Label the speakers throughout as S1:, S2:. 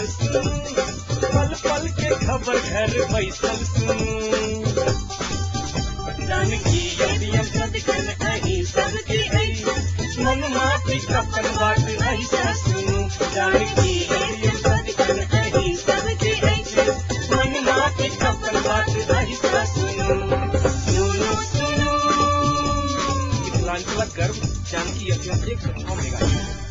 S1: समाचार सुनू, पल पल के खबर घर बैसल सुनू। जानकी एफएम सदिखन अहीं सबके अछि, मन माटिक अपन बात एहिसँ सुनू। जानकी एफएम सदिखन अहीं सबके अछि, मन माटिक अपन बात एहिसँ सुनू। सुनू सुनू मिथिलांचलक गर्व जानकी एफएम 106 मेगाहर्ट्ज।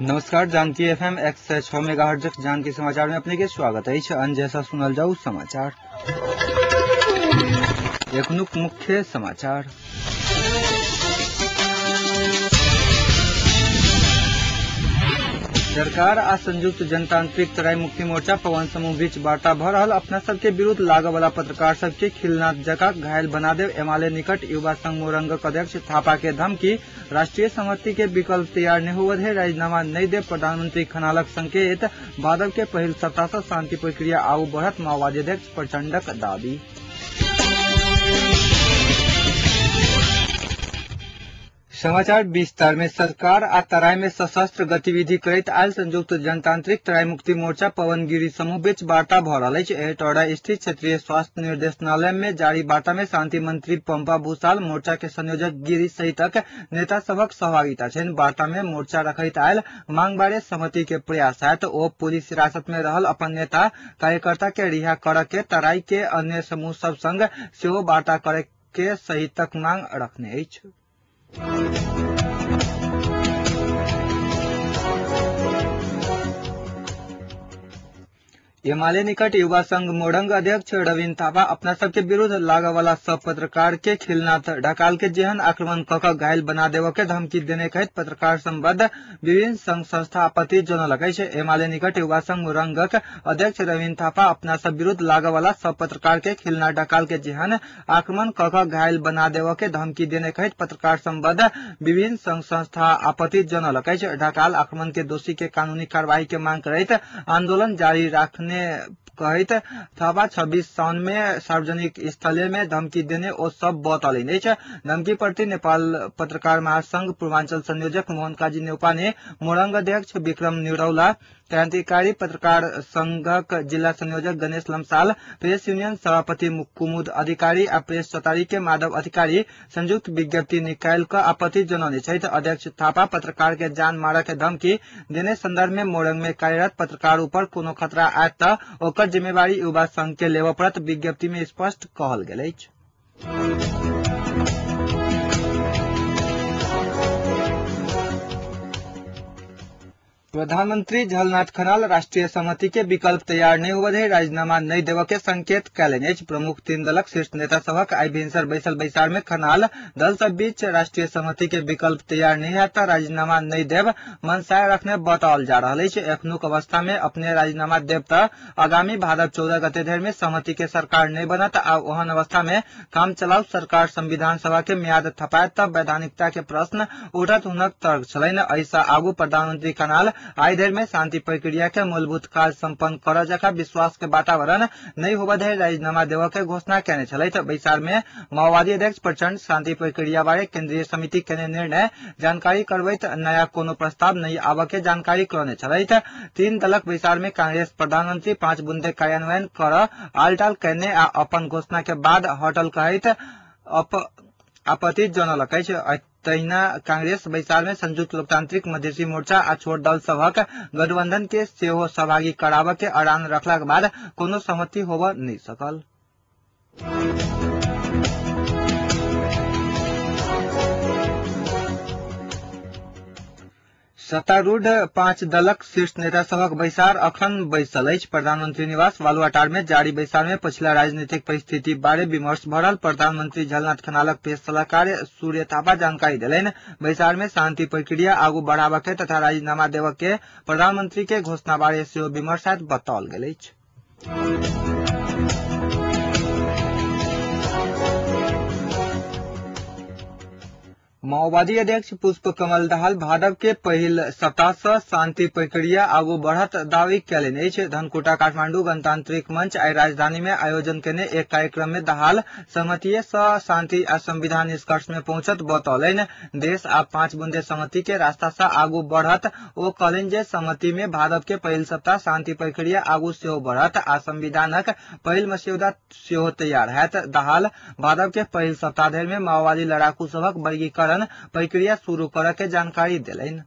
S2: नमस्कार, जानकी एफएम 106 मेगाहर्ट्ज जानकी समाचार में अपने के स्वागत अछि। अनजैसा सुनल जाऊ समाचार। एखनुक मुख्य समाचार। सरकार आ संयुक्त जनतांत्रिक तराई मुक्ति मोर्चा पवन समूह बीच वार्ता भ रहल अपना सबके विरुद्ध लागऽ वाला पत्रकार सबके खिलनाथ जकाँ घायल बना देव एमाले निकट युवा संघ मोरंगक अध्यक्ष थापा के धमकी। राष्ट्रीय सहमति के विकल्प तैयार नहीं हुआ है, राजीनामा नहीं दे प्रधानमंत्री खनालक संकेत। भादव के पहिल सप्ताह से शांति प्रक्रिया आगू बढ़त माओवादी अध्यक्ष प्रचंडक दावी। समाचार विस्तार में। सरकार आ तराई में सशस्त्र गतिविधि करैत आयल संयुक्त जनतांत्रिक तराई मुक्ति मोर्चा पवन गिरी समूह बीच वार्ता भ रहल अछि। एहटौड़ा स्थित क्षेत्रीय स्वास्थ्य निर्देशनालय में जारी वार्ता में शांति मंत्री पंपा भूषाल, मोर्चा के संयोजक गिरी सहितक नेता सभक सहभागिता छनि। वार्ता में मोर्चा रखैत आयल मांग बारे सहमति के प्रयास हैत। ओ पुलिस हिरासत में रहल अपन नेता कार्यकर्ता के रिहा करऽ के तराई के अन्य समूह सब संग सेहो वार्ता करे के सहितक मांग रखने अछि। एमाले निकट युवा संघ मोरंग अध्यक्ष रविन्द्र थापा अपना सबके विरुद्ध लागऽ वाला सब पत्रकार के खिलनाथ ढकाल के जेहन आक्रमण क कऽ घायल बना देबऽ के धमकी देने कहैत पत्रकार संबद्ध विभिन्न संघ संस्था आपत्ति जनौलक अछि। एमाले निकट युवा संघ मोरंगक अध्यक्ष रविन्द्र थापा अपना सब विरुद्ध लागऽ वाला सब पत्रकार के खिलनाथ ढकाल के जेहन आक्रमण क कऽ घायल बना देबऽ के धमकी देने कहैत पत्रकार संबद्ध विभिन्न संघ संस्था आपत्ति जनौलक अछि। ढकाल आक्रमण के दोषी के कानूनी कार्रवाई के मांग करैत आंदोलन जारी राखने कहैत थापा 26 साउन में सार्वजनिक स्थल में धमकी देने ओ सब बतौलनि अछि। धमकी प्रति नेपाल पत्रकार महासंघ पूर्वांचल संयोजक मोहन काजी नेउपाने, मोरंग अध्यक्ष विक्रम निरौला, क्रांतिकारी पत्रकार संघक जिला संयोजक गणेश लम्साल, प्रेस यूनियन सभापति कुमुद अधिकारी आ प्रेस सतारी के माधव अधिकारी संयुक्त विज्ञप्ति निकालि कऽ आपत्ति जनौने छथि। अध्यक्ष थापा पत्रकार के जान मारऽ के धमकी देने संदर्भ में मोरंग में कार्यरत पत्रकार ऊपर कोनो खतरा आयत तऽ ओकर जिम्मेवारी युवा संघ के लेबऽ पड़त, विज्ञप्ति में स्पष्ट कहल गेल अछि। प्रधानमंत्री झलनाथ खनाल राष्ट्रीय सहमति के विकल्प तैयार नहीं हुआ है, राजीनामा नहीं देबऽ के संकेत कयलनि अछि। प्रमुख तीन दलक शीर्ष नेता सभक आइ भिनसर बैसल बैसार में खनाल दल सब बीच राष्ट्रीय सहमति के विकल्प तैयार नहीं है तऽ राजीनामा नहीं देब मनसाय रखने बताओल जा रहल अछि। एखनुक अवस्था में अपने राजीनामा देब तऽ आगामी भादव 14 गते धरि में सहमति के सरकार नहीं बनत आ ओहन अवस्था में काम चलाऊ सरकार संविधान सभा के म्याद थपायत तऽ वैधानिकता के प्रश्न उठत हुनक तर्क छलनि। एहिसँ आगू प्रधानमंत्री खनाल आइ धरि में शांति प्रक्रिया के मूलभूत काज संपन्न करऽ जकाँ विश्वास के वातावरण नहीं होबऽ धरि राजीनामा देबऽ के घोषणा केने छलथि। बैसार में माओवादी अध्यक्ष प्रचंड शांति प्रक्रिया बारे केंद्रीय समिति केने निर्णय जानकारी करबैत नया कोनो प्रस्ताव नहीं आबऽ के जानकारी करौने छलथि। तीन दलक बैसार में कांग्रेस प्रधानमंत्री 5 बुंदे कार्यान्वयन करऽ आलटाल केने आ अपन घोषणा के बाद हटल कहैत आपत्ति जनौलक अछि। तहिना कांग्रेस बैसार में संयुक्त लोकतांत्रिक मधेसी मोर्चा आ छोट दल सभक गठबंधन के सेहो सहभागी कराबऽ के अड़ान रखलाक बाद कोनो सहमति होबऽ नहीं सकल। सत्तारूढ़ 5 दलक शीर्ष नेता सभक बैसार अखन बैसल अछि। प्रधानमंत्री निवास बालुवाटार में जारी बैसार में पछिला राजनीतिक परिस्थिति बारे विमर्श भऽ रहल प्रधानमंत्री झलनाथ खनालक प्रेस सलाहकार सूर्य थापा जानकारी देलनि। बैसार में शांति प्रक्रिया आगू बढ़ाबऽ के तथा राजीनामा देबऽ के प्रधानमंत्री के घोषणा बारे सेहो विमर्श हैत बताओल गेल अछि। माओवादी अध्यक्ष पुष्प कमल दाहाल भादव के पहिल सप्ताह से शांति प्रक्रिया आगू बढ़त दावी कयलनि अछि। धनकुटा काठमांडू गणतांत्रिक मंच आइ राजधानी में आयोजन केने एक कार्यक्रम में दाहाल सहमतिये सँ शांति आ संविधान निष्कर्ष में पहुंचत बतौलनि। देश आ 5 बुंदे सहमति के रास्ता सँ आगू बढ़त। ओ कहलनि जे सहमति में भादव के पहिल सप्ताह शांति प्रक्रिया आगू सेहो बढ़त आ संविधानक पहिल मस्यौदा सेहो तैयार हैत। दाहाल भादव के पहिल सप्ताह धरि में माओवादी लड़ाकू सभक वर्गीकरण प्रक्रिया शुरू करऽ के जानकारी देलनि।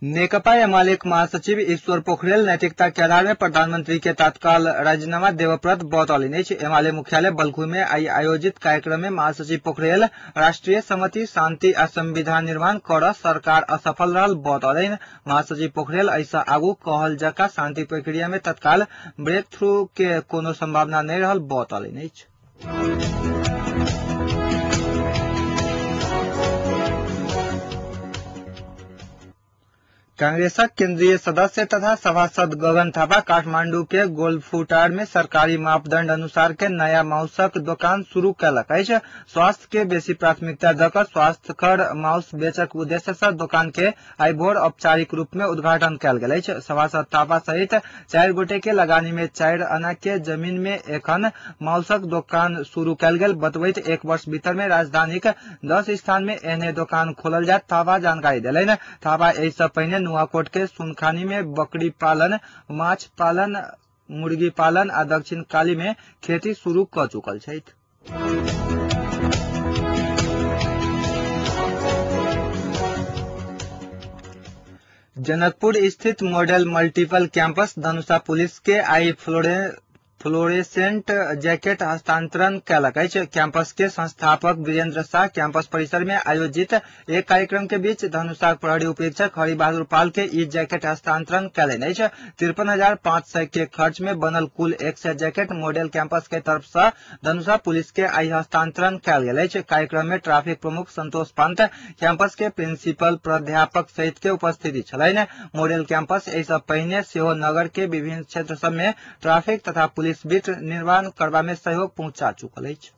S2: नेकपा एमालेक महासचिव ईश्वर पोखरेल नैतिकता के आधार में प्रधानमंत्री के तत्काल राजीनामा देवप्रद बतौलनि अछि। एमाले मुख्यालय बल्खू में आई आयोजित कार्यक्रम में महासचिव पोखरेल राष्ट्रीय सहमति, शांति आ संविधान निर्माण कर सरकार असफल रहल बतौलनि। महासचिव पोखरेल एहिसँ आगू कहल जका शांति प्रक्रिया में तत्काल ब्रेक थ्रू के कोनो संभावना नहि रहल बतौलनि अछि। कांग्रेसक केंद्रीय सदस्य तथा सभासद गगन थापा काठमांडू के गोलफुटार में सरकारी मापदंड अनुसार के नया माउसक दोकान शुरू कयलक अछि। स्वास्थ्य के बेसी प्राथमिकता दऽ कऽ स्वास्थ्यकर माउस बेचक उद्देश्य से दोकान के आइ भोर औपचारिक रूप में उद्घाटन कयल गेल अछि। सभासद थापा सहित 4 गोटे के लगानी में 4 आना के जमीन में एखन माउसक दोकान शुरू कयल गेल बतबैत 1 वर्ष भीतर में राजधानीक 10 स्थान में एहने दोकान खोलल जायत थापा जानकारी देलनि। थापा एहि सँ पहिने नुआकोट के सुनखानी में बकरी पालन, माछ पालन, मुर्गी पालन आ दक्षिण काली में खेती शुरू क चुकल छथि। जनकपुर स्थित model multiple campus Dhanusha police के आई फ्लोरेसेंट जैकेट हस्तांतरण कयलक अछि। कैंपस के संस्थापक वीरेंद्र शाह कैंपस परिसर में आयोजित एक कार्यक्रम के बीच धनुषा प्रहरी उपरीक्षक हरिबहादुर पाल के ई जैकेट हस्तांतरण कयलनि अछि। 53,500 के खर्च में बनल कुल 100 जैकेट मॉडल कैंपस के तरफ से धनुषा पुलिस के आई हस्तांतरण कयल गेल अछि। कार्यक्रम में ट्रैफिक प्रमुख संतोष पंत, कैंपस के प्रिंसिपल, प्राध्यापक सहित के उपस्थिति छलनि। मॉडल कैंपस एहि सँ पहिने सेहो नगर के विभिन्न क्षेत्र सब में ट्रैफिक तथा पुलिस बीट निर्माण करबा में सहयोग पहुंचा चुकल अछि।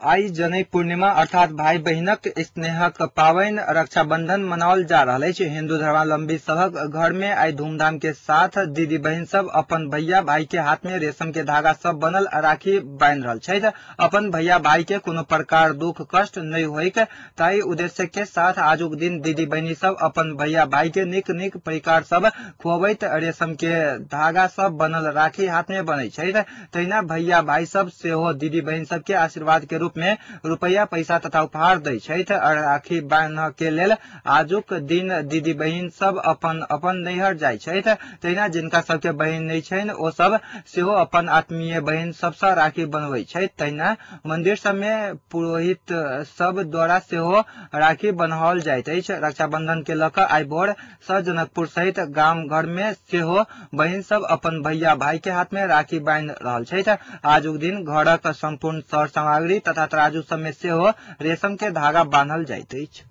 S2: आई जनई पूर्णिमा अर्थात भाई बहिनक स्नेहक पावनि रक्षाबंधन मनाओल जा रहल अछि। हिंदू धर्मावलंबी सभक घर में आई धूमधाम के साथ दीदी बहिन सब अपन भैया भाई के हाथ में रेशम के धागा सब बनल राखी बान्हि रहल छथि। अपन भैया भाई के कोनो प्रकार दुख कष्ट नहि होइक ताहि उद्देश्य के साथ आजुक दिन दीदी बहिनी सब अपन भैया भाई के नीक नीक परिकार सब खुअबैत रेशम के धागा सब बनल राखी हाथ में बनै छथि। तहिना भैया भाई सब सेहो दीदी बहिन सब के आशीर्वाद के रूप में रुपैया पैसा तथा उपहार दै छथि। राखी बान्ह के लेल आजुक दिन दीदी बहिन सब अपन अपन नैहर जाइ छथि। तहिना जिनका सबके बहिन नहि छनि ओ सब सेहो अपन आत्मीय बहिन सबसँ राखी बनबै छथि। तहिना मंदिर सब में पुरोहित सब द्वारा सेहो राखी बन्हाओल जाइत अछि। रक्षाबंधन के लऽ कऽ आइ भोर सँ जनकपुर सहित गाम घर में सेहो बहिन सब अपन भैया भाई के हाथ में राखी बान्हि रहल छथि। आजुक दिन घरक संपूर्ण सर सामग्री तथा तराजू सब में सेहो रेशम के धागा बान्हल जाइत अछि।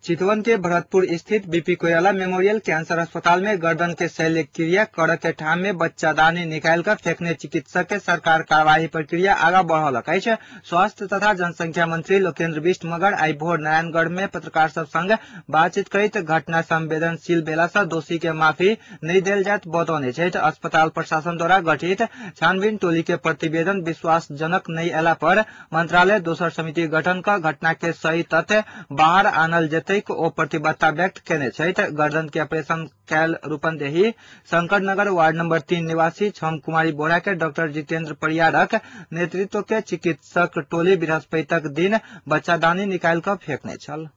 S2: चितवन के भरतपुर स्थित बीपी कोइराला मेमोरियल कैंसर अस्पताल में गर्दन के शल्यक्रिया करऽ के ठाम में बच्चादानी निकालि कऽ फेकने चिकित्सक के सरकार कार्यवाही प्रक्रिया आगा बढ़ौलक अछि। स्वास्थ्य तथा जनसंख्या मंत्री लोकेन्द्र बिष्ट मगर आई भोर नारायणगढ़ में पत्रकार सब संग बातचीत करैत घटना संवेदनशील भेला सँ दोषी के माफी नहि देल जायत बतौने छथि। अस्पताल प्रशासन द्वारा गठित छानबीन टोली के प्रतिवेदन विश्वासजनक नहि अयला पर मंत्रालय दोसर समिति गठन कऽ घटना के सही तथ्य बाहर आनल जेतै ओ प्रतिबद्धता व्यक्त केने छथि। गर्दन के ऑपरेशन कैल रूपंदेही शंकरनगर वार्ड नंबर 3 निवासी छम कुमारी बोरा के डॉक्टर जितेंद्र परियारक नेतृत्व के चिकित्सक टोली बृहस्पतिक दिन बच्चादानी निकालि कऽ फेकने छल।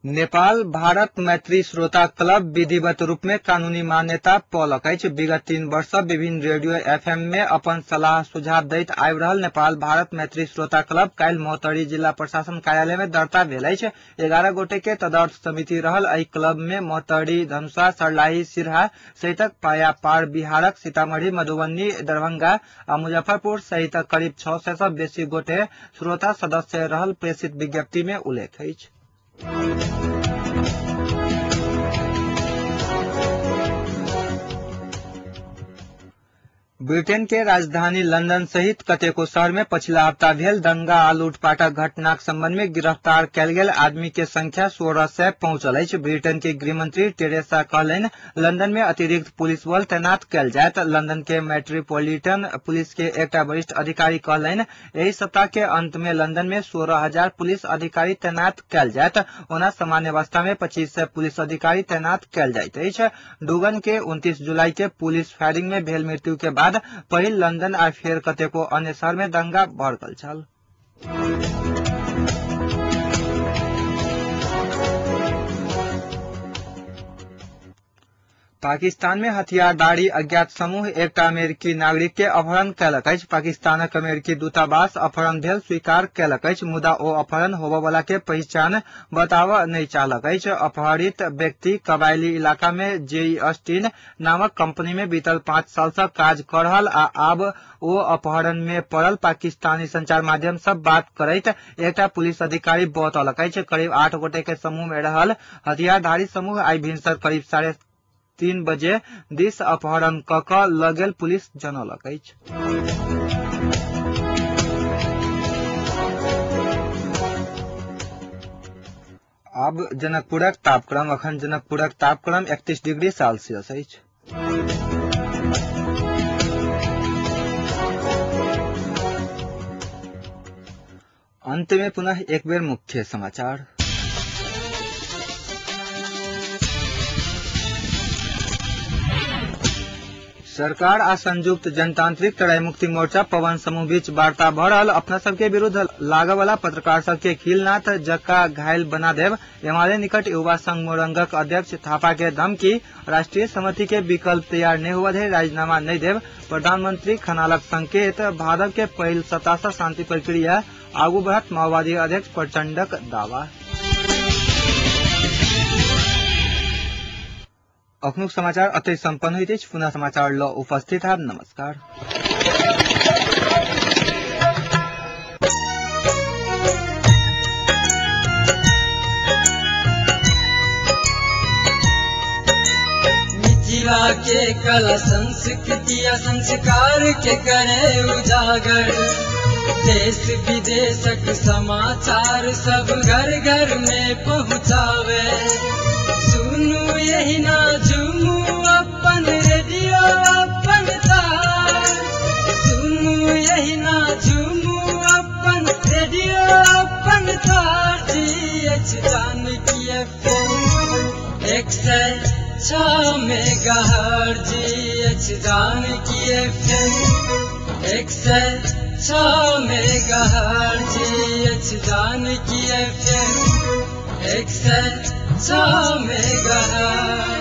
S2: नेपाल भारत मैत्री श्रोता क्लब विधिवत रूप में कानूनी मान्यता पौलक अछि। विगत 3 वर्ष सँ विभिन्न रेडियो एफएम में अपन सलाह सुझाव दैत आबि रहल नेपाल भारत मैत्री श्रोता क्लब काल्हि महोत्तरी जिला प्रशासन कार्यालय में दर्ता भेल अछि। 11 गोटे के तदर्थ समिति रहल एहि क्लब में महोत्तरी, धनुषा, सर्लाही, सिरहा सहितक पायापार बिहारक सीतामढ़ी, मधुबनी, दरभंगा आ मुजफ्फरपुर सहितक करीब 600 सँ बेसी गोटे श्रोता सदस्य रहल प्रेषित विज्ञप्ति में उल्लेख अछि। ब्रिटेन के राजधानी लंदन सहित कतेको शहर में पछिला हफ्ता भेल दंगा आ लूटपाटक घटनाक संबंध में गिरफ्तार कयल गेल आदमी के संख्या 1600 पहुंचल अछि। ब्रिटेन के गृहमंत्री टेरेसा कहलनि लंदन में अतिरिक्त पुलिस बल तैनात कयल जायत। लंदन के मेट्रोपॉलिटन पुलिस के एकटा वरिष्ठ अधिकारी कहलनि एहि सप्ताह के अंत में लंदन में 16,000 पुलिस अधिकारी तैनात कयल जायत। ओना सामान्य अवस्था में 2500 पुलिस अधिकारी तैनात कयल जाइत अछि। डुगन के 29 जुलाई के पुलिस फायरिंग में भेल मृत्यु के बाद पहिल लंदन आ फेर कतेको अन्य शहर में दंगा भड़कल छल। पाकिस्तान में हथियारधारी अज्ञात समूह एकटा अमेरिकी नागरिक के अपहरण कयलक अछि। पाकिस्तानक अमेरिकी दूतावास अपहरण भेल स्वीकार कयलक अछि, मुदा ओ अपहरण होबय के पहिचान बताबय नहि चाहलक अछि। अपहरित व्यक्ति कबायली इलाका में जेई अस्टिन नामक कंपनी में बीतल 5 साल से काज कर रहल आ आब ओ अपहरण में पड़ल पाकिस्तानी संचार माध्यम से बात करैत एकटा पुलिस अधिकारी बतौलक अछि। करीब 8 गोटे के समूह में रहल हथियारधारी समूह आई भिनसर करीब 3:30 बजे दिस अपहरण क क ल गेल पुलिस जनौलक अछि। आब जनकपुरक तापक्रम। अखन जनकपुरक तापक्रम 31 डिग्री सेल्सियस अछि। अंत में पुनः एक बेर मुख्य समाचार। सरकार आ संयुक्त जनतांत्रिक तराई मुक्ति मोर्चा पवन समूह बीच वार्ता भ रहल अपना सबके विरुद्ध लागय वाला पत्रकार सबके खिलनाथ जक्का घायल बना देव। एमाले निकट युवा संघ मोरंगक अध्यक्ष थापा के धमकी। राष्ट्रीय समिति के विकल्प तैयार नहीं हुआ धरि राजीनामा नहीं देव। प्रधानमंत्री खनालक संकेत। भादव के पहिल सप्ताह से शांति प्रक्रिया आगू बढ़त। माओवादी अध्यक्ष प्रचंडक दावा। अखनुक समाचार अतै सम्पन्न होइत अछि। पुनः समाचार ल उपस्थित हब। नमस्कार।
S3: मिथिला के कला संस्कृति आ संस्कार के करे उजागर। देश विदेशक समाचार सब घर घर में पहुँचावे। सुनू यही ना झूमू अपन रेडियो अपन तार। सुनू यही ना झूमू अपन रेडियो अपन तार। G H Janaki FM 106 megahertz. G H Janaki FM 106 megahertz. G H Janaki FM 106 megahertz.